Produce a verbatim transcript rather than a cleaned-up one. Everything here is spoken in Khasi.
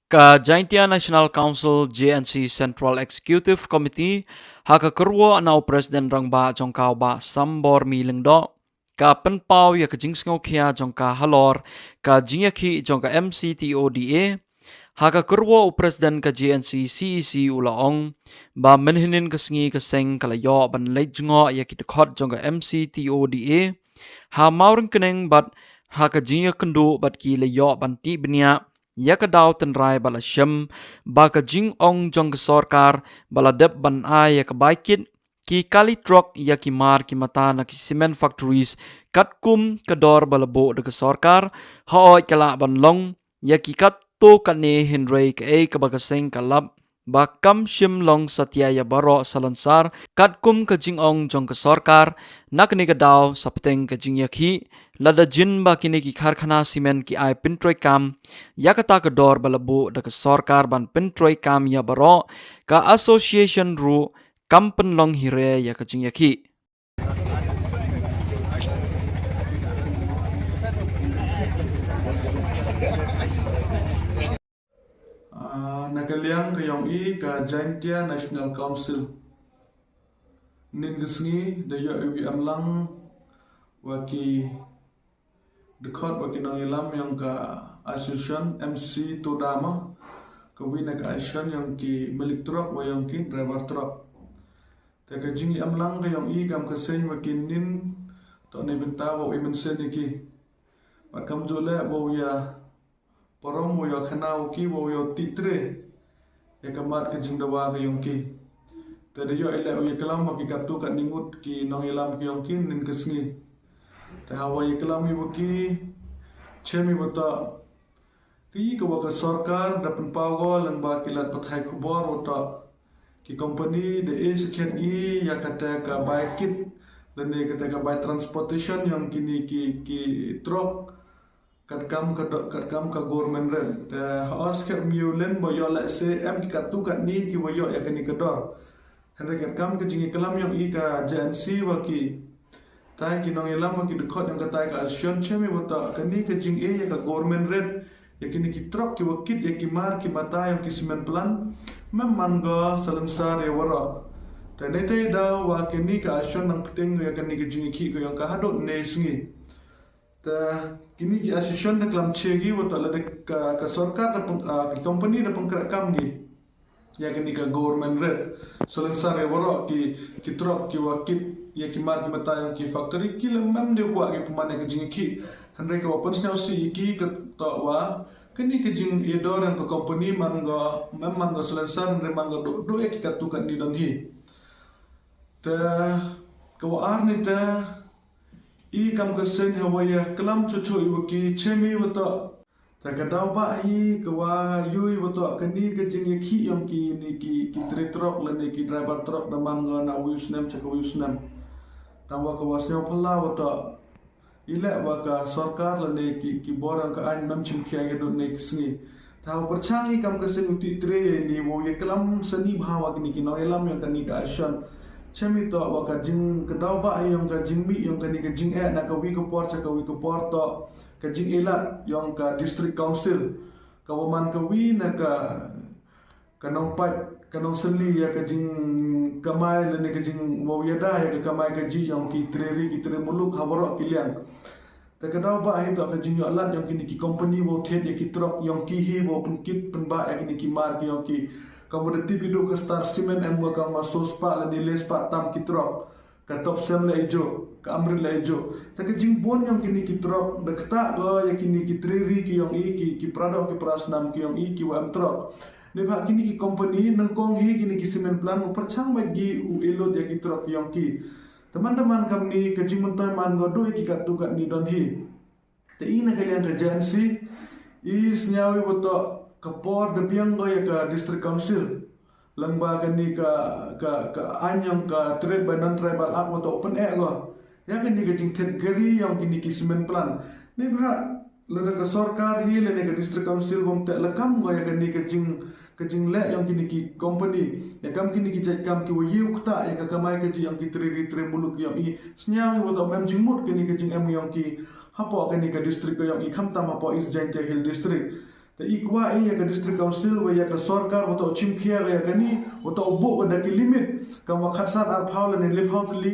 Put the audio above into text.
Ka Jaintia National Council, J N C, Central Executive Committee, ha ka kyrwoh na u President Rangbah jong ka, u Bah Sambor Mi Lyngdoh, ka pynpaw ïa ka jingsngewkhia jong ka halor ka jingïakhih jong ka M C T O D A. Ha ka kyrwoh u President ka J N C C E C u la ong ba mynhynnin ka sngi ka seng ka la ïoh ban leit jngoh ïa ki dkhot jong ka M C T O D A ha Mawryngkneng bad ha ka jingïakynduh bad ki la ïoh ban tih bniah ïa ka daw tynrai ba la shem ba ka jingong jong ka sorkar ba la dep ban ai ïa ka bai kit ki kali trok ïa ki mar ki mata na ki cement factories katkum ka dor ba la buh da ka sorkar, hooid ka lah ban long ïa ki katto katne, hynrei kaei kaba ka seng ka lap ba kam shym long satia ïa baroh salonsar katkum ka jingong jong ka sorkar. Na kane ka daw, sa bteng ka jingïakhih, lada jin ba kine ki karkhana cement ki ai pyntreikam ïa kata ka dor ba la buh da ka sorkar ban pyntreikam ïa baroh, ka association ruh kam pynlong hi re ïa ka jingïakhih. Ah, na ka liang ka ïong i ka Jaintia National Council, nin ka sngi da ïoh i wi em lang wa ki dkhot wa ki nongïalam ïong ka association M C Toda ma, ka wi na ka association ïong ki malik trok wa ïong ki driver trok. Te ka jingïalam ka ïong i kam ka seng wa ki nin, to ne bynta wa i mynsen i ki. Wat kam ju le wa u ïa parom, wa u ïa khana u ki, wa u ïa tih tre ïa ka mat ka jingdawa ka ïong ki. Te da ïoh i le u ïa klam wa ki katto katne ngut ki nongïalam ka ïong ki nin ka sngi. Te ha wa ïa klam i wa ki, chem i wa to, ki ka wa ka sorkar da pynpaw ko lang ba ki lad pathai khubor wa to ki company da e sakhiat i ïa kata ka bai kit, lane kata ka bai transportation ïong kini ki, ki trok, katkam ka do-, katkam ka government rate. Te ha os ka miu len ba ïoh lehse em ki katto katne ki wa ïoh ïa kani ka dor. Hynrei katkam ka jingïalam ïong i ka J N C wa ki tai ki nongïalam wa ki dkhot ïong ka tai ka association, chem i wa to kani ka jingeh ïa ka government rate ïa kini ki trok ki wa kit ïa ki mar ki mata ïong ki cement plant, mem man ko salonsar ïa waroh. Te ne te daw wa kini ka association nang pynting ïa kani ka jingïakhih ka ïong ka haduh ne sngi. Te kini ki association da klam che ki wa to lada ka, ka sorkar da pyn-, ah, ka company da pynkhreh kam ki ïa kani ka government rate, salonsar ïa waroh ki, ki trok ki wa kit ïa ki mar ki mata ïong ki factory, ki la mem de kwah ki pynman ïa ka jingïakhih. Hynrei ka wa pynsngew si i ki ka to wa kani ka jingeh dor ïong ka company man ko, mem man ko salonsar, hynrei man ko duh, duh ïa ki katto katne don hi. Te ka wa ar ni te i kam ka seng ha wa ïa klam chuh chuh i wa ki, chem i wa to. Te ka daw ba hi ka wa ïoh i wa to kani ka jingïakhih ïong kini ki, ki tre trok lane ki driver trok da man ko na wi u snem cha ka wi u snem. Tang wa ka wa sngewphylla wa to i le wa ka sorkar lane ki, ki bor ïong ka aiñ mem chim khia ïa duh ne ki sngi. Te ha wa pyrchang i kam ka seng u tih tre ïa ini wa u ïa klam sani bha wa kini ki nongïalam ïong kani ka association. Chem i to wa ka jing ka daw ba ïong ka jingmih ïong kani ka jingeh na ka wi ka por cha ka wi ka por to ka jingeh lad ïong ka district council. Ka wa man ka wi na ka, ka nongpait, ka nongseli ïa ka jingkamai lane ka jing wa u ïada ïa ka kamai ka ji ïong ki tre ri ki tre muluk ha waroh ki liang. Te ka daw ba hi to ka jingïoh lad ïong kini ki company wa u thied ïa ki trok ïong ki hi wa u pynkit pynbah ïa kini ki mar ki ïong ki. Ka wa da tip i duh ka Star Cement em wa ka ma so spah lane le spah tam ki trok. Ka Topcem la i juh, ka Amrit la i juh. Te ka jingbun ïong kini ki trok, da kata ko ïa kini ki tre ri ki ïong i ki, ki pra doh ki pra snam ki ïong i ki wa em trok. Ne bha kini ki company nyngkong hi kini ki cement plant u pyrchang bad ki u e load ïa ki trok ki ïong ki. Te man da man kam ni ka jingmyntoi man ko duh ïa ki katto katne don hi. Te i na ka liang ka J N C i sñiaw i wa toh ka por da biang ko ya ka District Council. Lyngba kani ka, ka, ka aiñ yong ka Trade by Non-Tribal Act wa toh u pyneh ko ya kani ka jingthied gari yong kini ki cement plant. Neibhah lada ka sorkar hi lane ka District Council bym teh lakam ko ya kani ka jing, ka jingleh yong kini ki company, ya kam kini ki jait kam ki wa ïew ktah ya ka kamai kajih yong ki tre ri tre muluk yong i. Sñiaw i wa toh mem jingmut kani ka jingem yong ki hapoh kani ka district ka yong i, khamtam hapoh East Jaintia Hills District. Te i kwah i ïa ka District Council wa ïa ka sorkar wa toh chimkhia ïa kani, wa toh buh wa da ki limit, kam wa khatsan arphaw lane lephaw tylli.